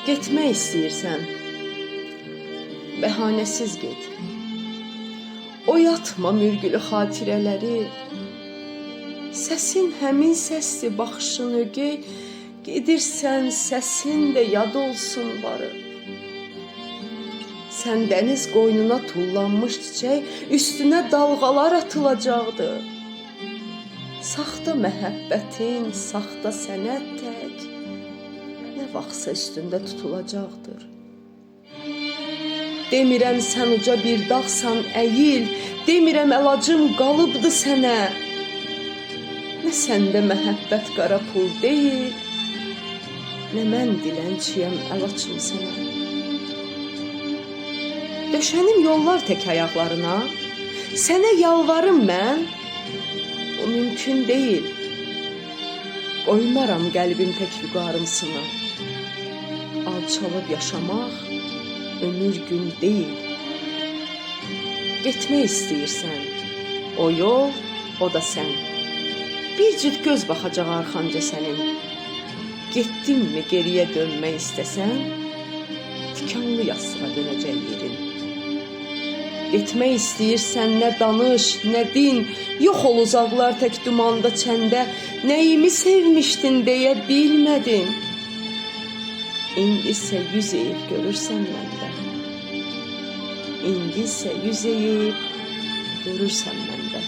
Getmək istəyirsən, bəhanəsiz get. Oyatma mürgülü xatirələri. Səsin həmin səsdir, baxışın ögey. Gedirsən, səsin də yad olsun varıb. Sən dəniz qoynuna tullanmış çiçək, üstünə dalğalar atılacaqdı. Saxta məhəbbətin, saxta sənət tək, nə vaxtsa üstündə tutulacaqdır. Demirəm sən uca bir dağsan, əyil, demirəm əlacım qalıbdı sənə. Nə səndə məhəbbət qara pul deyil, nə mən dilənçiyəm əl açım sənə. Döşənim yollar tək ayaqlarına, sənə yalvarım mən, o mümkün deyil. Qoymaram qəlbim tək vüqarımsına. Alçalıb yaşamaq ömür gün deyil. Getmək istəyirsən, o yol, o da sən. Bir cüt göz baxacaq arxanca sənin. Getdinmi geriyə dönmək istəsən, tikanlı yastığa dönəcək yerin. Getmək istəyirsən, nə danış, nə din, yox ol uzaqlar tək dumanda çəndə, nəyimi sevmişdin deyə bilmədin. İndi isə yüz əyib görürsən məndə. İndi isə yüz əyib görürsən məndə.